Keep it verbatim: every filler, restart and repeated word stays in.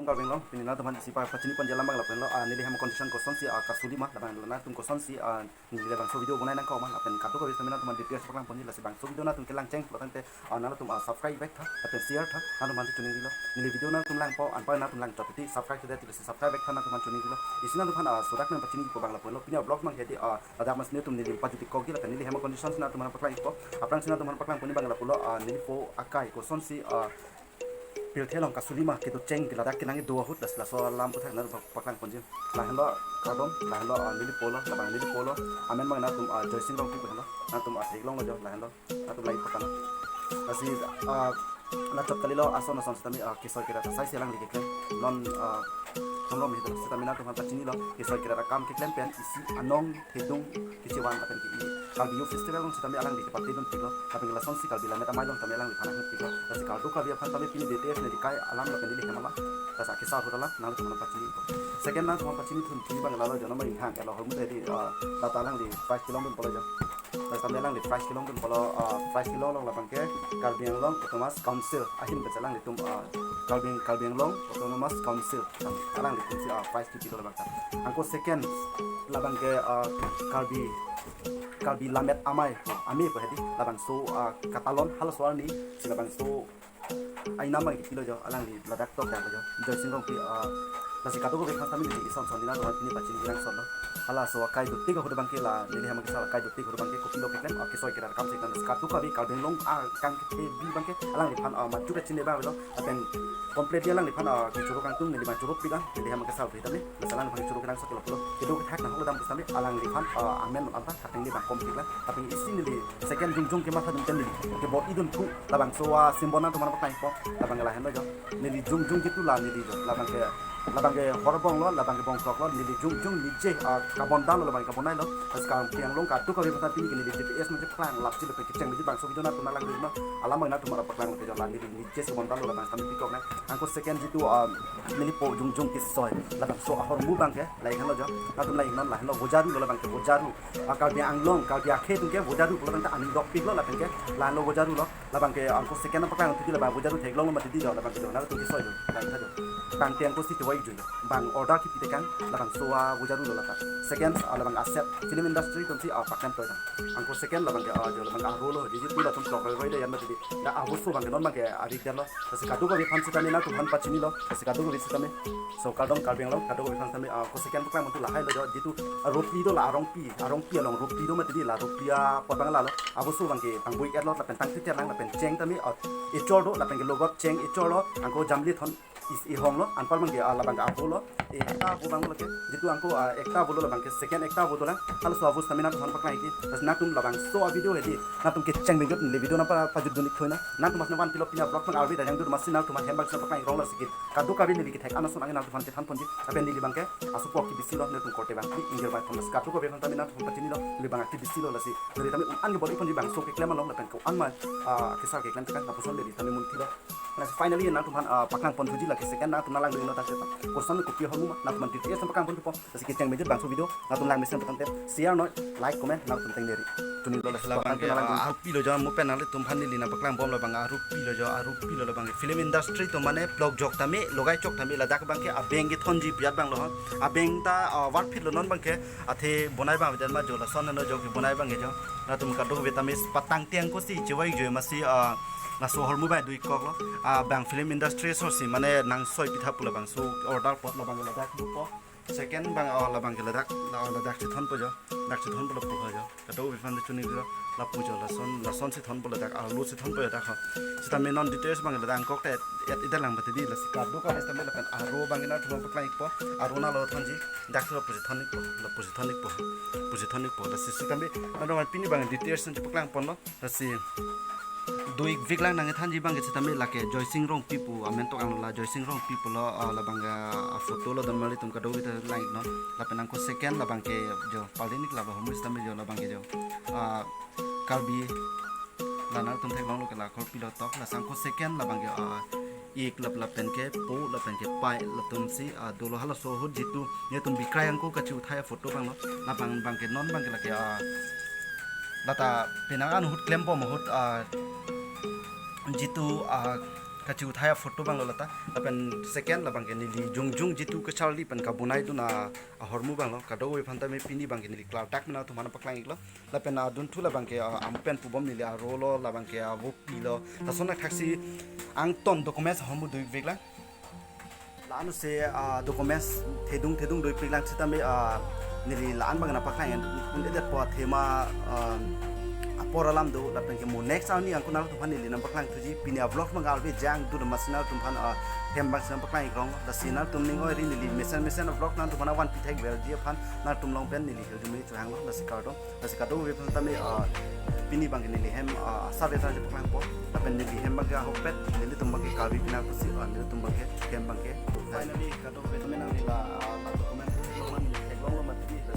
Karbi Anglong, pini nangtumphan isi pa pachini ponji alam abang lapen lo, ah, neli hem condition kosonsi, ah, kasuli ma, lapen lo nangtum kosonsi, ah, neli labangso video bonai nangkok ma, lapen kadokave sitame nangtumphan details paklang ponji, lasi bangso video nangtum kelang cheng lo tangte, ah, nangtum, ah, subscribe back tha, lapen share tha, nangtumphan choningri lo. Neli video nangtum langpo, anpar nangtum lang chot ti subscribe tha, lasi subscribe back tha nangtumphan choningri lo. Isi nangtumphan, ah, sodak nang pachini ko abang lapen lo, pini vlog mang hedi, ah, ladak mas nelitum neli pajuti kokji lapen neli hem condition si nangtumphan paklang ikpo, aphrangsi nangtumphan paklang ponji abang lapen lo, ah, neli po akai kosonsi, ah, pirthe along kasuli ma kedo cheng ke ladak kenangji do ahut, lasi laso alam aphuthak nangtum paklang ponji. Lahenlo kardom, lahenlo, ah, neli po lo, labang neli po lo. Amen abang nangtum, ah, Joysing Rongpi pu henlo. Nangtum, ah, theklonglo jo, lahenlo. Nangtum lang paklang. Lasi, ah, la chot kalilo, ason ason sitame, ah, kesoi kera asai si alangli keklem. Non, ah, non rom hidro sitame nangtumphan pachinilo. Kesoi kera akam keklem pen isi anong thedung kechevan lapen ke-i Karbi Youth Festival along sitame alangli kepatedun piklo, lapen ke lasonsi Karbi Lammet Amei along tame alangliphan ahut piklo. Lasi kadokave aphan tame pini D T F neli kai alam lapen neli hem alam, lasi akesar ahut alam nangtumphan pachini. Second nangtumphan pachini thun chini abang lalo jo, non ma inghang elo ahormu hedi, ah, lata alangli prize kelongdun pulo jo. Lasi tame alangli prize kelongdun pulo, ah, prize kelong along labang ke Karbi Anglong Autonomous Council ahin pen alanglitum, ah, Karbi, Karbi Anglong Autonomous Council alanglitum si, ah, prize kipilo labang ta. Anke second labang ke, ah, Karbi, Karbi Lammet Amei, Amei pu hedi, labangso, ah, katalon halaso arni si labangso aina abang kipilo jo, alangli ladak tok dak jo, Joysing Rongpi, ah, lasi kadokave aphan sitame neli ison son nangtumphan pini pachini kelang son lo. Halaso akai dotik ahut abang ke la neli hem kesar akai dotik ahut abang ke kopilo keklem, ah, kesoi kera akam si keklem, lasi kadokave Karbi Anglong, ah, kangkethebi abang ke alangliphan, ah, machuk kachini abang lo, lapen completely alangliphan, ah, kechoro kangtung neli machoro pidang, neli hem kesar pu tame, lasi alangliphan choro kenangsot lo pulo. Kedo kethak nang holo dam pu sitame alangliphan, ah, amen anta kateng neli abang kom piklang. Lapen isi neli second jongjong kemathadun pen neli kebor-idun thu labangso, ah, symbol nangtumphan paklang ikpo, labang lahenlo jo. Neli jongjong jitu la neli jo, labang ke, labang ke horbong lo, labang ke bongkrok lo, neli jongjong nije, ah, kabonda lo, labang ke kabonai lo. Lasi Karbi Anglong kadokave aphan pini ke neli D T S nangchepaklang lap chilo pen kecheng biji bangso video nangtum lang dun lo, alam abang nangtum paklang lo ke jo, la neli nije si bonda lo, labang sitame pikok nang. Anke second jitu, ah, neli po jongjong kesoi, labangso ahormu abang ke la inghang lo jo, nangtum la inghang non, lahenlo Vojaru lo, labang ke Vojaru. Ah, Karbi Anglong, Karbi akhei atum ke Vojaru pulo tangte aning dokpik lo lapen ke, lahenlo Vojaru lo. Labang ke anke second nangpaklang thuji labang Vojaru theklonglo mati di jo, labang ke jo, nangtum kesoi jo, lahenlo jo. Tangte anke si chewai jo, bang order kipi tekang, labangso, ah, Vojaru lo lata. Second, ah, labang aset film industry atum si, ah, pakam toi tang. Anke second labang ke, ah, jo labang aro lo, jitu latum tok roi roi le yan mati di. Na abusu abang ke non abang ke ari dia lo. Lasi kadokave aphan sitame nangtumphan pachinilo, lasi kadokave sitame. So kardom Karbi Anglong, kadokave aphan sitame, ah, ko second paklang mantu lahai lo jo, jitu, ah, ropli do la arongpi, arongpi along ropli do mati di, la ropli apot abang lalo. Abusu abang ke pangboi et lo, lapen tangte terlang, lapen cheng tame, ah, echor do, lapen ke logot cheng echor lo, anke jamli thon is ihong lo, anpar abang ke, ah, labang ke avo lo, ekta avo abang lo ke, jitu anke, ah, ekta avo lo labang ke, second ekta avo dolang, halaso avo sitame nangtumphan paklang ikji, lasi nangtum labangso a-video hedi, nangtum kecheng bejot neli video nangpa pajutdun ik thoi na, nangtum mas nangvan pilo pini vlog abang arve dajang dur masi nangtum hem abang sitame paklang rong lo siki, kadokave neli kethek anason ange nangtumphan kethan ponji, lapen neli abang ke, aso pok kebisi lo, nelitum korte abang, pi ingjir abang thon lasi kadokave aphan tame nangtum pachinilo, neli abang kebisi lo lasi, neli tame un-an kebor-i ponji bangso keklem along, lapen ko-an ma, ah, kesar keklem tekang, lapuson neli tame munthi lo. Lasi finally nangtumphan, ah, paklang pon thuji lake second nangtum nanglang dun lo tangte ta. Koson kopi ahormu ma nangtumphan D T S nang paklang pon thupo. Lasi kecheng bejot bangso video nangtum lang mesen tangte share noi, like, comment nangtum teng neri. Choninglo lasi labang tangte ke, nanglang dun. Ah, arpi lo jo mo pen nanglitumphan neli nangpaklang bom labang arpi lo jo, arpi lo labang film industry atum mane plok jok tame, logai chok tame ladak abang ke abeng kethonji pi-at abang lo. Abeng ta, ah, varphit lo non abang ke athe bonai abang avedet ma jo lason no jo kebonai abang ke jo. Nangtum kadokave tame patangte anke si chewai jo masi, ah, laso ahormu abang do ik kok lo. Ah, bang film industry aso si mane nangsoipi tha pu labangso order pot labang ladak dopo. Second abang, oh, labang ke ladak, la, oh, ladak si thonpo jo. Dak si thonpo lapu ho jo. Kadokave aphan choningri lo, lapu jo lason, lason si thonpo ladak, arlo si thonpo jo dak ho. Sitame non details abang ladak angkok te et ida lang mati di lasi kadokave sitame lapen aro abang nangtum paklang ikpo, aro nalo thonji, dak si lapu si thon ikpo, lapu si thon ikpo, lapu si thon ikpo, lasi sitame nangtum pini abang details nangchepaklang ponlo. Lasi do ik vek lang nangthanji abang ke sitame lake Joysing Rongpi pu amen tok ang la Joysing Rongpi pulo, ah, labang ke, ah, photo lo don mali tum kadokave ta lang iknon. Lapen anke second labang ke jo palinik laba homus sitame jo labang ke jo, ah, Karbi la nangtum theklonglo ke la Karbi lo tok, lasi anke second labang ke, ah, ik lap lapen ke po lapen ke pai latum si, ah, dolo halaso ahut jitu nelitum bikrai anke kachiuthai photo abang lo, labang abang ke non abang ke lake, ah, lata penang an ahut klembom ahut, ah, jitu, ah, kachiuthai aphoto abanglo lata. Lapen second labangke neli jongjong jitu kacharli pen kabonai dun a ahormu abanglo. Kadokave aphan tame pini abangke neli klardak mena atum aphan paklang-iklo. Lapen adunthu labangke, ah, amu pen pubom neli arolo, labangke avopi lo. Lason athaksi angton documents ahormu do-ik veklang. La-ansi, ah, documents thedung thedung do-ik veklang sitame, ah, neli la-an abang nangpaklang un-edetpo athema, ah, apor alam do, lapenke mo next arni angko nangtum aphan neli nangpaklang thuji. Pini avlog abang arve jang do, masi nangtum aphan, ah, hem abangsi nangpaklang-ik rong. Lasi nangtum ning oiri neli mesen mesen avlog nangtum aphan vanpi thekverji aphan nangtum along pen neli hirjume chohanglo. Lasi kardom. Lasi kadokave aphan tame, ah, pini abangke neli hem, ah, asar retan chepaklangpo. Lapen neli hem abangke ahokpet, nelitum abangke Karbi Pinang pusi, ah, nelitum abangke hem abangke. Finally, kadokave tame nangli la, ah, la document theklonglo mati, la